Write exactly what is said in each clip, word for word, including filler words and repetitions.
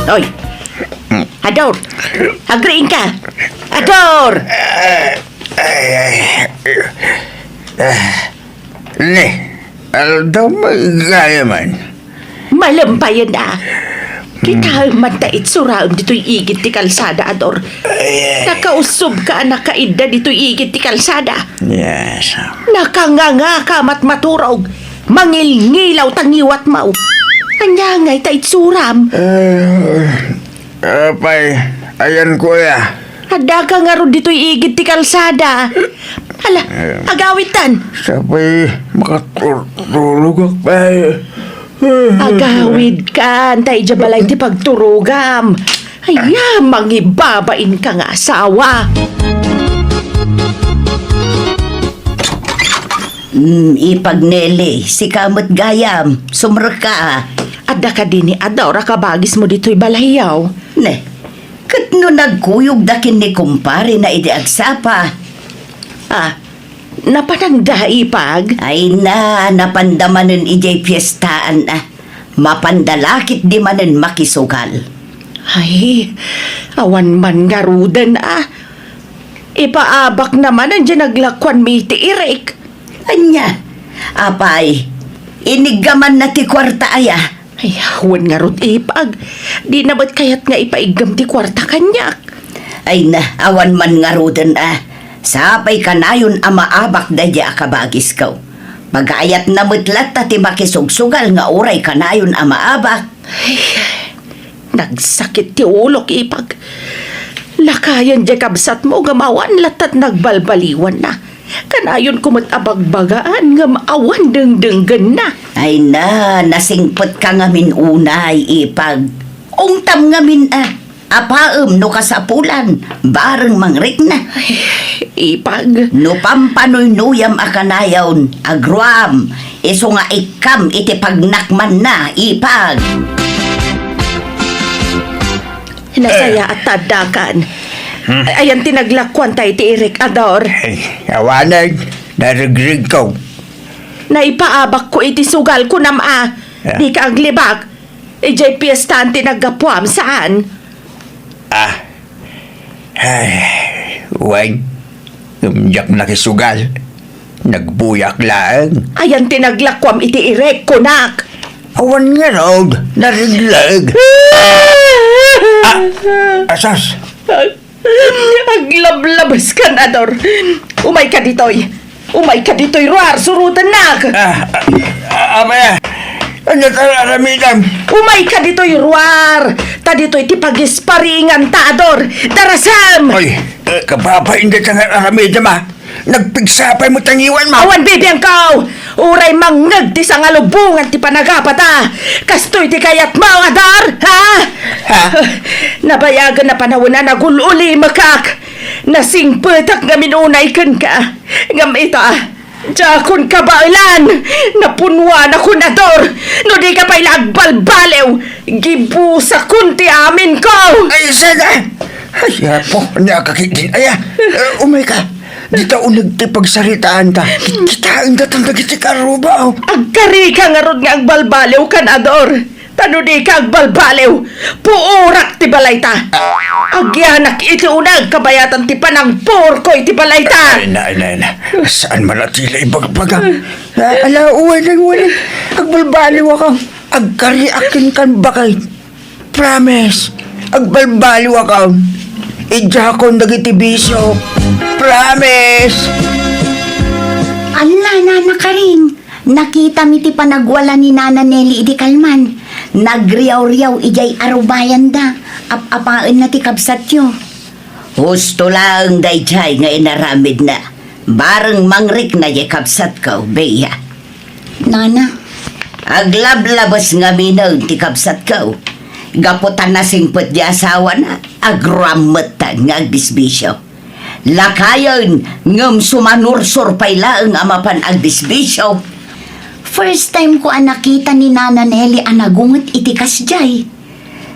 Oy! Ador! Agriingka! Ador! Ay, ay. Ah, ne, aldaw, magaya man. Malempayen a. Kitaem man ta itsuraem ditoy igid ti kalsada, Ador. Ay, ay. Nakausubka a nakaidda ditoy igid ti kalsada. Yes. Nakangangaka a matmaturog. Mangilngilaw ta ngiwatmo. Ania ngay ta itsuram? Eh, apay, ayanko aya. Addaka ngarud ditoy igid ti kalsada. Hala, agawidtan. Sapay makaturturogak pay. Agawidkan, ta idiay balay ti pagturogam. Aya, mangibabainka nga asawa. Mm, Ipag Nelly, sika met gayam, sumrekka. Adda kadi ni Ador a kabagismo ditoy balayyo? Ne, ket no nagkuyogda ken ni kumparena idi agsapa. Ah, napananda, Ipag? Ay na, napanda manen idiay piestaan a. Mapanda la ketdi manen makisugal. Ay, awan man ngaruden a. Ipaabakna manen diay naglakuanmi iti irik. Ania? Apay, iniggamanna ti kuarta aya? Ay, awan ngarud, Ipag. Dina met kayat nga ipaiggam ti kuarta kaniak. Ay na, awan man ngaruden a. Sapay kanayon a maabak daydiay a kabagisko. Pagayatna met latta ti makisugsugal nga uray kanayon a maabak. Ay, nagsakit ti ulok, Ipag. Lakayen diay kabsatmo ngem awan latta ti nagbalbaliwanna. Kanayonko met a bagbagaan ngem awan dengdenggenna. Ay na, nasingpetka ngamin unay, Ipag. Ungtam ngamin a. Apaem no kasapulan, bareng mangrikna. Ay, Ipag. No pampanuynuyam a kanayon, agruam, isu nga ikkam iti pagnakmanna, Ipag. Nasayaat ta addakan. Hmm. Ayan ti naglakuanta iti irik, Ador. Ay, awanen, narigrig ko. Naipaabak ko iti sugal, kunam a. Ah. Dika aglibak. Idiay piestaan ti naggapuam, saan? Ah. Ay, wen. Ngem diak nakisugal. Nagbuyak laeng. Ayan ti naglakuam iti irik, kunak. Awan ngarud, narigleg. Ah, asas. Aglablabeskan, Ador. Umayka ditoy. Umayka ditoy, ruar, surotennak. Ah, ah, ah, apay a? Ania ti ar-aramidem? Umayka ditoy, ruar. Ta ditoy ti pagisparinganta, Ador. Darasem! Oy, eh, kababain dayta nga ar-aramidem, a. Nagpigsa pay met ti ngiwanmo. Awan bibiangko! Uray mangngeg ti sangalubongan ti panagapata. Kastoy ti kayatmo, Ador, ha? Ha? Nabayagen a panawen a nagul-ulimekak. Nasingpetak ngamin unay kenka. Ngem ita, diakon kabaelan. Napunwanakon, Ador. No dika pay la agbalbaliw, gibusakon ti aminko. Ay, sada! Ay, apo, ania ka ketdin aya. Eh, umayka. Dita uneg ti pagsaritaanta. Kitkitaen datan dagiti karruba, oh. Agkarika ngarud nga agbalbaliwkan, Ador. Ta no dika agbalbaliw, puorak ti balayta. Agyanak iti uneg kabayatan ti panangpurko iti balayta. Ay na, ay na, ay na. Saan man a ti la ibagbaga? Ah, ala, uway, uway. Agbalbaliwakon. Agkariak kenka, baket. Promise, agbalbaliwakon. Idiakon dagiti bisio. Promise! Ala, Nana Karing, nakitam iti panagwala ni Nana Nelly idi kalman. Nagriawriaw idiay arubayanda. Ap-apaenna ti kabsatyo. Husto laeng daydiay nga inaramidna. Bareng mangrikna diay kabsatko, Bea. Nana. Aglablabes ngaminen ti kabsatko. Gapu ta nasingpet ti asawana, agrammetta nga agbisbisio. Lakayen, ngem sumanursor pay laeng a mapan agbisbisio. First time ko a nakita ni Nana Nelly a nagunget iti kasdiay.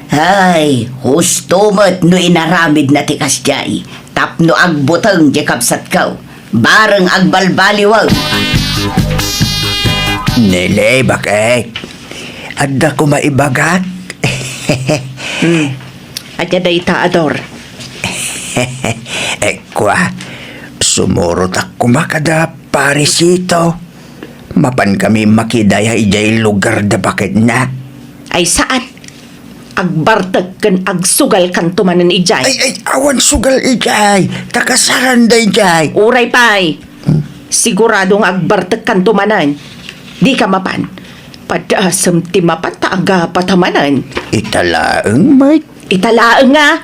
Ay, husto met no inaramidna ti kasdiay, tapno agbuteng ti kabsatko, bareng agbalbaliwen. Nelly, baket. Adda koma ibagak. Hmm. Ania dayta, Ador? Eh, kua, sumurotak koma kada Parisito. Mapan kami makidaya idiay lugar da baketna. Ay, saan? Agbartek ken agsugalkanto manen idiay. Ay, ay, awan sugal idiay. Takasaran daydiay. Uray pay. Hmm? Sigurado nga agbartekkanto manen. Dika mapan. Padasem ti mapan ta agapata manen. Ita laeng, Mike. Ita laeng nga.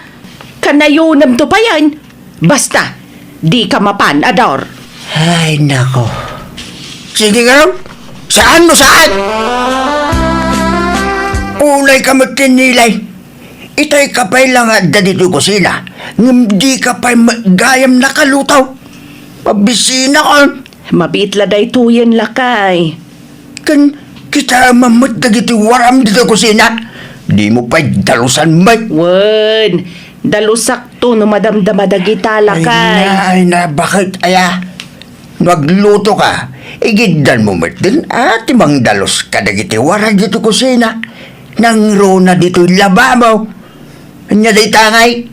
Kanayonemto payen. Basta, dika mapan, Ador. Ay, nako. Sige nga, saan no saan? Unay ka met tinilay. Itay ka pay la nga adda ditoy kusina, ngem dika pay met gayam nakaluto. Pabisinakon. Mabiit la daytoyen, lakay. Ken kitaem met dagiti waram ditoy kusina. Dimo pay dalusan met. Wen, dalusakto no madamdama dagita, lakay. Ay na, ay na, baket aya? No aglutoka, igiddanmo met a ti mangdalus kadagiti waram ditoy kusina. Nangruna ditoy lababo. Ania dayta ngay?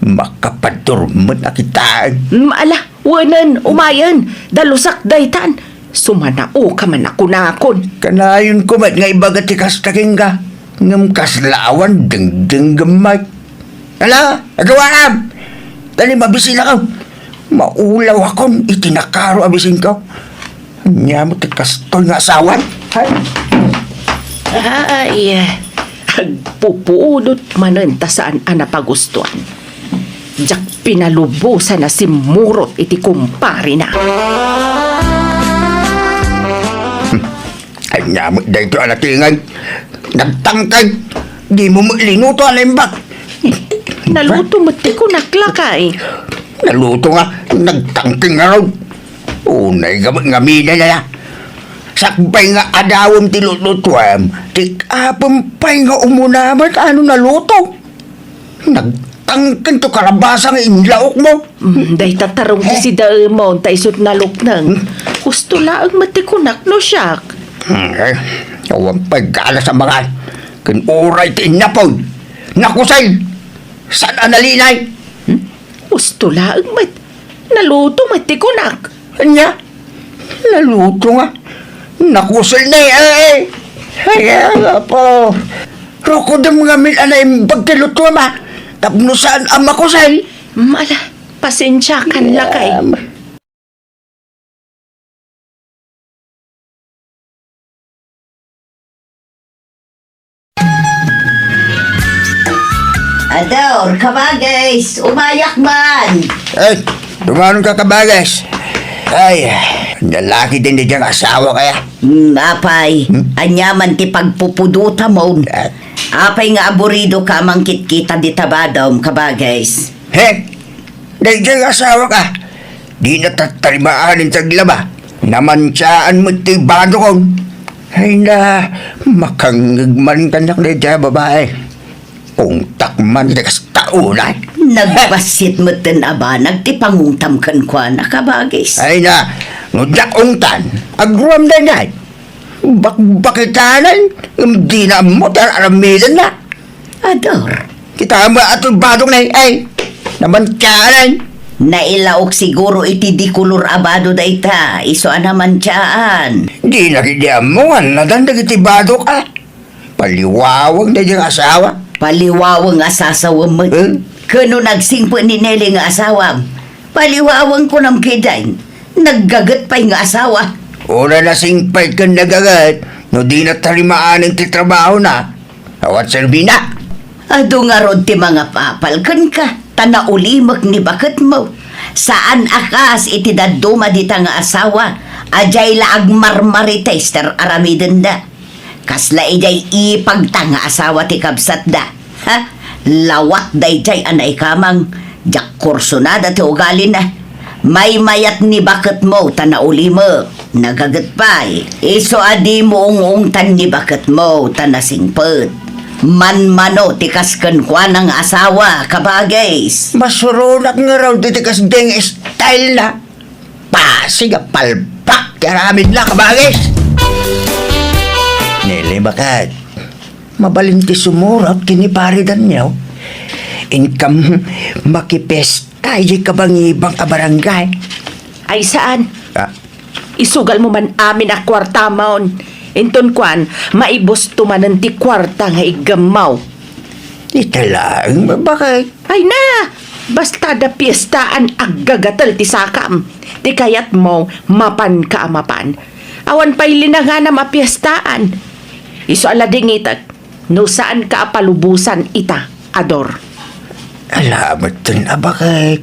Makapadurmen a kitaen. Mm, ala, wenen, umayen, dalusak daytan. Sumanaoka man a kunakon. Kanayonko met nga ibaga ti kasta kenka, ngem kasla awan dengdengngem met. Ala, agawaam! Dali, mabisinakon. Maulawakon iti nakaro a bisinko. Ania met ti kastoy nga asawan? Hay! Ay, agpupudot manen ta saan a napagustuan. Diak pinalubosan a simmurot iti kumparena. Hmm. Ania met daytoy a natinged? Nagtangken. Dimo met linuto a naimbag. Naluto met ti kunak, lakay. Naluto nga, nagtangken ngarud. Unay nga met ngamin aya. Sakbay nga adawem ti lutlutuem, ti apem pay nga umuna met a no naluto. Nagtangken to kalabasa nga inlaokmo. Mm, dayta tarong ti sidaemon ta isut' nalukneng. Hmm? Husto laeng met ti kunak no siak. Hmm, eh, awan pay ganas a mangan. Ken uray ti innapoy. Nakusel. Saan a nalinay? Hmm? Husto laeng met. Naluto met ti kunak. Ania? Naluto nga. Nakusel ni, eh, eh. Ay, Apo. Rukodem ngamin a naimbag ti lutoem, a. Tapno saan a makusel. Mm, ala, pasensiakan, lakay. Em. Ador, kabagis, umayak man. Ay, tumanon ka, kabagis. Ay, lalaki din di diyang asawa kaya? Hmm, apay, hmm? Ania man ti pagpupudotam? Ah. Apay nga aburido ka a mangkitkita dita badom, kabagis? He? Daydiay nga asawak, a. Dina tattarimaan ti aglaba. Namantiaan met ti badokon. Ay na, makangngeg man kaniak daydiay a babai. Ungtak man ti kasta unay. Nagbassit metten a banag ti pangungtam kenkuana, kabagis. Ay na, no diak ungtan, agruam daydiay. Bakbakitanan, ngem dina ammo ti ar-aramidenna. Ador. Kita met a ti badokna, ay, namantiaan. Nailaok siguro iti dikolor a bado dayta, isu a namantiaan. Dina ketdi ammo nga annadan dagiti badok, a. Paliwaweng daydiay nga asawa. Paliwaweng a sasawem met. Eh? Ken no nagsingpet ni Nelly nga asawam, paliwaweng kunam ketdin. Naggaget pay nga asawa. Uray nasingpet ken nagaget, no dina tarimaan ti trabahona, awan serbina. Adu ngarud ti mangapapal kenka, ta naulimek ni baketmo. Saan a kas iti dadduma dita nga asawa, a diay la agmarmarites ti ar-aramidenda. Kasla idiay ipagta nga asawa ti kabsatda. Ha? Lawat daydiay a naikamang, diak kursunada ti ugalina. Maymayat ni baketmo ta naulimek. Nagaget pay. Isu a dimo ung-ungtan ni baketmo ta nasingpet. Manmano ti kas kenkuana nga asawa, kabagis. Masuronak ngarud iti kasdiay nga style na. Pasig a palpak ti aramidna, kabagis! Nelly, baket. Mabalin ti sumurot ken ni Pare Daniel. Inkam makipesta idiay kabangibang a barangay. Ay, saan? Ah. Isugal mo man amin a kuartamon. Inton kuan, maibusto manen ti kuarta nga iggammaw. Ita laeng, bakit? Ay na! Basta da piestaan, aggagatel ti sakam. Ti kayatmo, mapanka a mapan. Awan pay linanganam a piestaan. Isu a ladingitek, no saanka a palubosan ita, Ador. Ala, metten a bakit?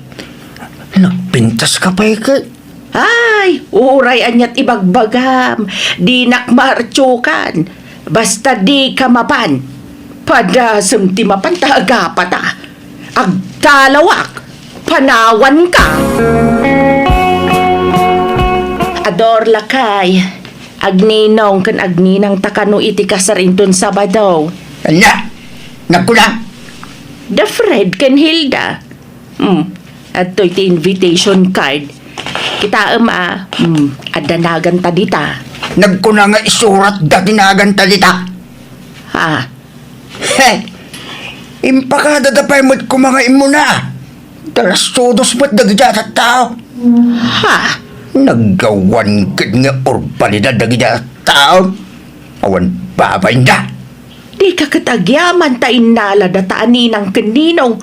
Nagpintas ka pay ket? Ay, uray aniat ibagbagam, dinak maartiokan. Basta dika mapan. Padasem ti mapan ta agapata. Agtalawak, panawanka. Ador, lakay, agninong ken agninangta kano iti kasar inton Sabado. Ania? Nagkunam? Da Fred ken Hilda. Hmm, adtoy ti invitation card. Kitaem a, hmm, adda naganta dita. Nagkuna nga isuratda ti naganta dita. Ha? He! Impakadada pay met koma nga immuna. Talastudos met dagiti a tattao. Ha? Naggawan ket nga urbanidad dagiti a tattao. Awan babainda. Dika ket agyaman ta innalada ta a ninang ken ninong.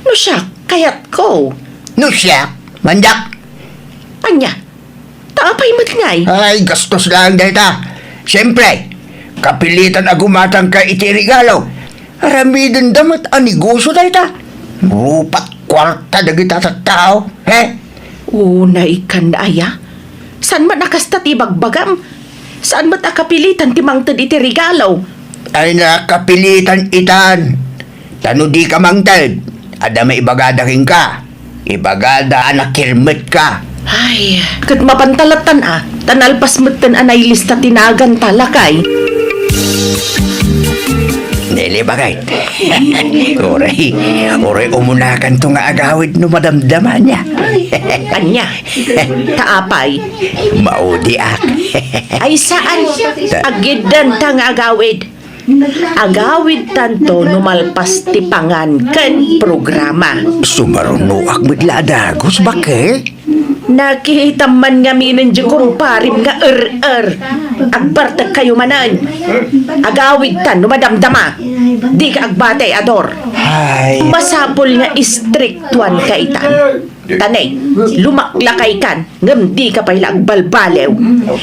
No siak, kayatko. No siak, mandak. Ania? Ta apay met ngay? Ay, gastos laeng dayta. Siempre, kapilitan a gumatangka iti regalo. Aramidenda met a negosio dayta. Rupat kuarta dagita tattao, he? Unay kan aya? Saan man a kasta ti ibagbagam? Saan met a kapilitan ti mangted iti regalo? Ay, nakapilitan itan. Ta no dika mangted, adda maibagada kenka. Ibagada a nakirmetka. Ay, ket mapanta lattan a, ta nalpas metten a nailista ti naganta, lakay. Neli, bakit? Uray, uray umunakanto nga agawid no madamdama niya. Ania? Ta apay? Maudiak. Ay, saan? Agiddanta nga agawid. Agawidtanto no malpas ti pangan ken programa. Sumarunoak met la a dagus, baket. Nakitam man ngaminen diay kumparem nga er-er. Agbartekkayo manen. Agawidtan no madamdama. Dika agbati, Ador. Ay. Masapul nga istriktuanka itan. Ta ne, lumaklakaykan, ngem dika pay la agbalbaliw.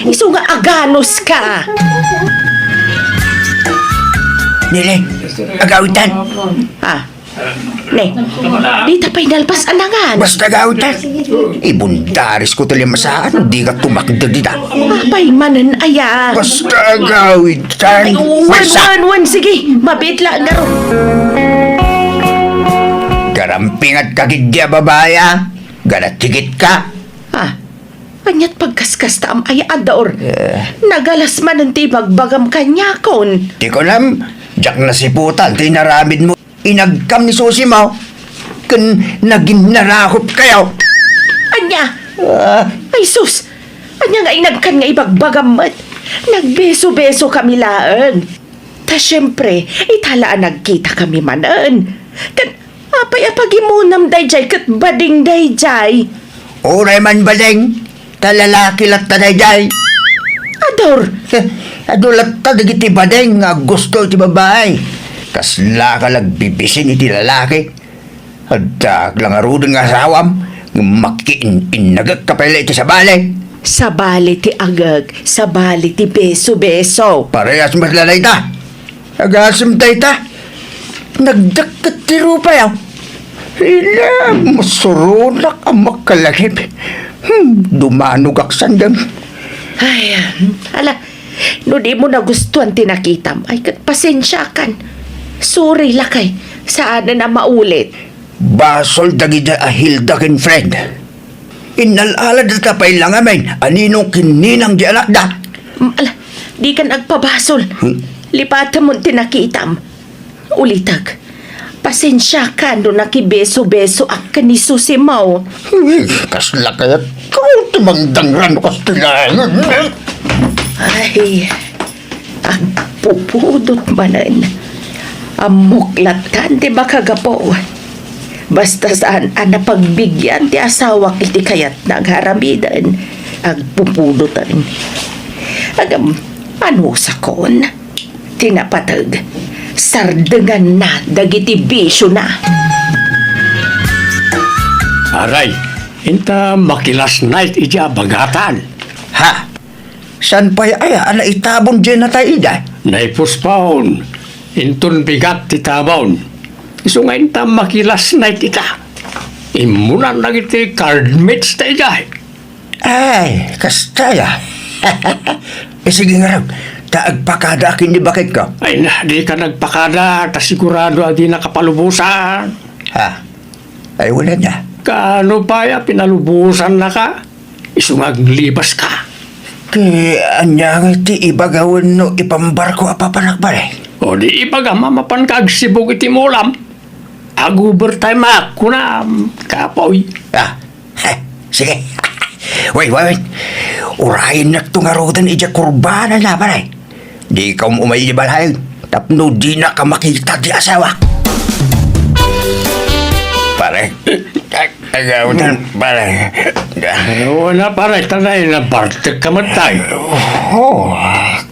Isu nga aganuska. Nele, agawidtan. Ah. Ne, dita pay nalpas a nangan. Basta agawidtan. Ibundarisko ti limasaan, dika tumakder dita. Apay manen aya? Basta agawidtan. Ay, wen, wen, wen, sige. Mabiit la ngarud. Garampingatka ketdi a babai, a. Garatigit ka. Ah, aniat pagkaskastaam aya, Ador? Eh. Nagalas manen ti ibagbagam kaniakon. Ti kunam, diak nasiputan ti inaramidmo. Inagkam ni Susi mo, ken naginnarakopkayo. Ania? Ah. Ay, sus! Ania nga inagkan nga ibagbagam met? Nagbeso-besokami laeng. Ta siempre, ita la a nagkitakami manen. Ket apay a pagimonam daydiay ket bading daydiay? Uray man bading, ta lalaki latta daydiay. Ador! Adu latta dagiti bading nga aggusto iti babai. Kaslaka la agbibisin iti lalaki. Addaak la ngaruden nga asawam, ngem makiin-innagekka pay la iti sabali. Sabali ti agek, sabali ti beso-beso. Parehas met la dayta. Agasem dayta. Nagdakket ti rupay, a. Ila, masuronak a makalagip. Hmm, dumanogak sandem. Ay, ala, no di mo nagustuan ti nakitam, ay ket pasensiakan. Sorry, lakay. Saanen a maulit. Basol dagiti a Hilda ken Fred. Innal-aladata pay la ngamin a ninong ken ninang ti anakda. Mm, ala, dikan agpabasol. Hmm? Lipatemon ti nakitam. Ulitek. Pasensiakan no nakibeso-besoak ken ni Susi mo. Hmm, kasla kayat ko ti mangdangran no kastilan. Ay, agpupudot manen. Ammok lattan ti makagapu. Basta saan a napagbigian ti asawak iti kayatna nga aramiden, agpupudoten. Ngem, anusakon? Ti napateg, sardenganna dagiti bisiona. Aray, inta makilas night iti abagatan. Ha? Saan pay aya a naitabon diay natay ida? Naipuspon. Inton bigat ti tabon. Isu nga inta makilas night ita. Immunan dagiti card mates ta ida. Ay, kasta ya. Eh, sige ngarud, ta agpakadaak ken ni baketko. Ay na, dika nagpakada, ta sigurado a di nakapalubosan. Ha? Ay, wala na. Kaano pay a pinalubosannaka? Isu nga aglibas ka. Ti ania nga ti ibaga wenno ipambarko a papanak, pare? O di ibaga, mapan ka agsibog iti mulam. Ag-overtime ak, kunam, kapoy. Ah, heh, sige. Wait, wait, wait. Urayennakto ngaruden idiay kurbana na, pare. Dika um-umay idiay balay tapno dinaka makita ti asawak. Pare, ag-awitan, pare. Ay, wala, pare. Tanay, nabartek ka man tayo. Oh,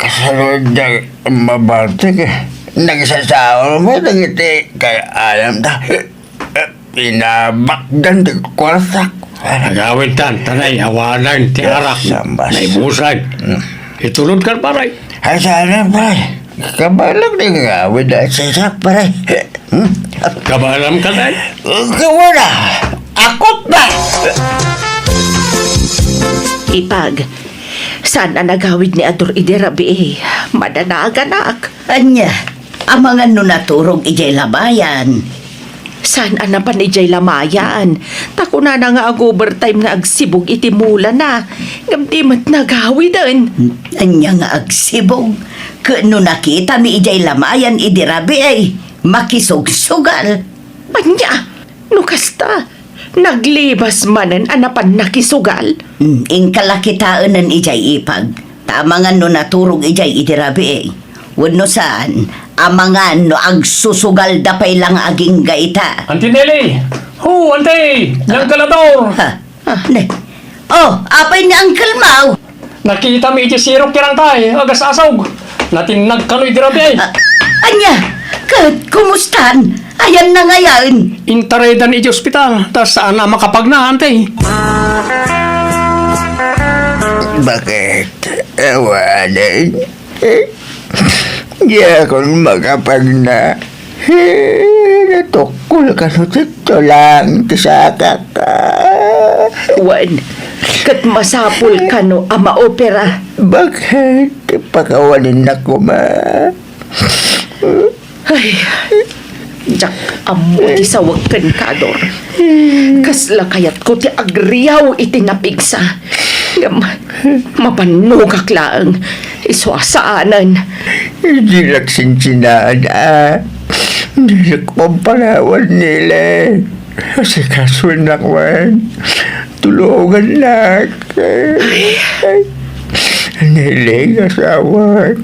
kasano diay mabartek, eh? Nagsasaon mo dagiti kay alam ta. Eh, pinabakdan ti kwartak. Agawid tan, tanay, awanan ti arak. Sambas. Naibusan. Mm. Itulod kan, pare. Ay, sana, pare. Kabaelam ti agawid a sisak, pare. Hmm? Kabaelam ka, tay? Kawala. Akot na. Ipag, saan a nagawid ni Ador idi rabii? Madanaganak. Ania, amangan no naturog idiay lamayan? Saan a napan idiay lamayan? Ta kunana nga ag-overtime nga agsibog iti mulana, ngem di met nagawiden. Ania nga agsibog? Ket no nakitami idiay lamayan idi rabii, makisugsugal. Ania? No kasta, naglibas manen a napan nakisugal? Hmm, inka la kitaenen idiay ipag. Ta amangan no naturog idiay idi rabii. Wenno saan, amangan no agsusugalda pay la nga agingga ita. Auntie Nelly! Ho, Auntie! Diyan ka la, Dor! Ha? Ah, ne. Oh, apay ni Uncle Mau? Nakitami iti sirok ti rangtay, agasasog. Natinnag kano idi rabii. Ah, ania? Ket kumustan? Ayanna ngayen? Intaraydan iti ospital, ta saan a makapagna, Auntie. Bakit? Awanen? Diakon makapagna. He, natukkol kano ti tulang ti sakak. Wen, ket masapul kano a maopera. Bakit? Pakawanennak koma. Ay, diak ammo ti sawek kenka, Dor. Kasla kayatko ti agriaw iti napigsa. Ngem, mabannogak laeng. Isu a saanen. Dinak sinsinaan, a. Dinak pampanawan, Nele. Asikasuennak man. Tulongannak. Nele nga asawak.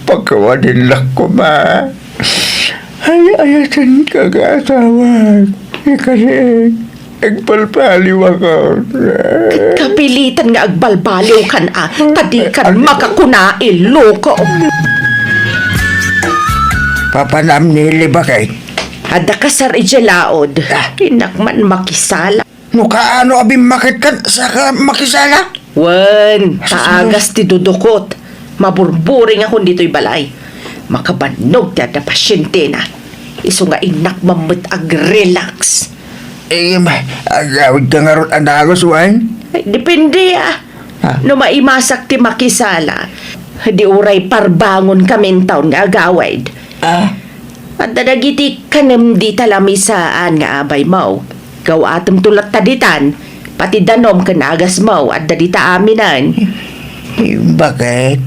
Pakawanennak koma. Ay-ayatenka nga asawak. Ikasi, agbalbaliwakon. Kapilitan nga agbalbaliwkan a, ta dikan makakuna, iloko. Papanam ni Libakay. Adda kasar idiay laod. Ah. Innak man makisala. No kaano a bimmaketkan, saka makisala? Wen, ta agas ti dudukot. Maburburingakon ditoy balay. Makabannog ti adda pasientena. Isu nga innak man met ag-relax. Eh, ma-, agawidka ngarud a dagus, wen? Ay, depende, a. Ah. No maimasak ti makisala, di uray parbangon kami intawon nga agawid. Ah. Adda dagiti kanem dita lamisaan nga abaymo. Gaw-atemto latta ditan, pati danom ken agasmo, adda dita aminen. Bakit?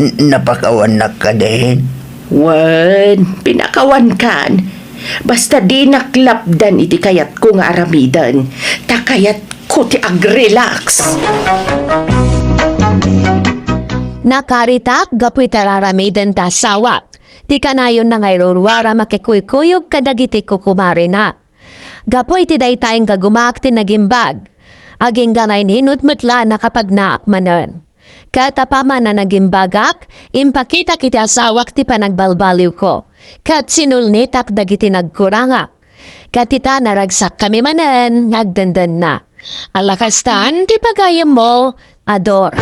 N-, napakawannak kadin? Wen, pinakawankan. Basta dinak lapdan iti kayatko nga aramiden, ta kayatko ti ag-relax. Nakaritak gapu iti aramiden ta asawak. Ti kanayonna nga iruruar a makikuykuyog kadagiti kukumarena. Gapu iti dayta, inggagumaak ti nagimbag. Agingga nga ininut met la a nakapagnaak manen. Ket apaman a nagimbagak, impakitak iti asawak ti panagbalbaliwko, ket sinulnitak dagiti nagkurangak. Ket ita, naragsakkami manen nga agdendenna. Ala kastan ti pagayammo, Ador.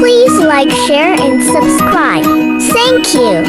Please like, share, and subscribe. Thank you.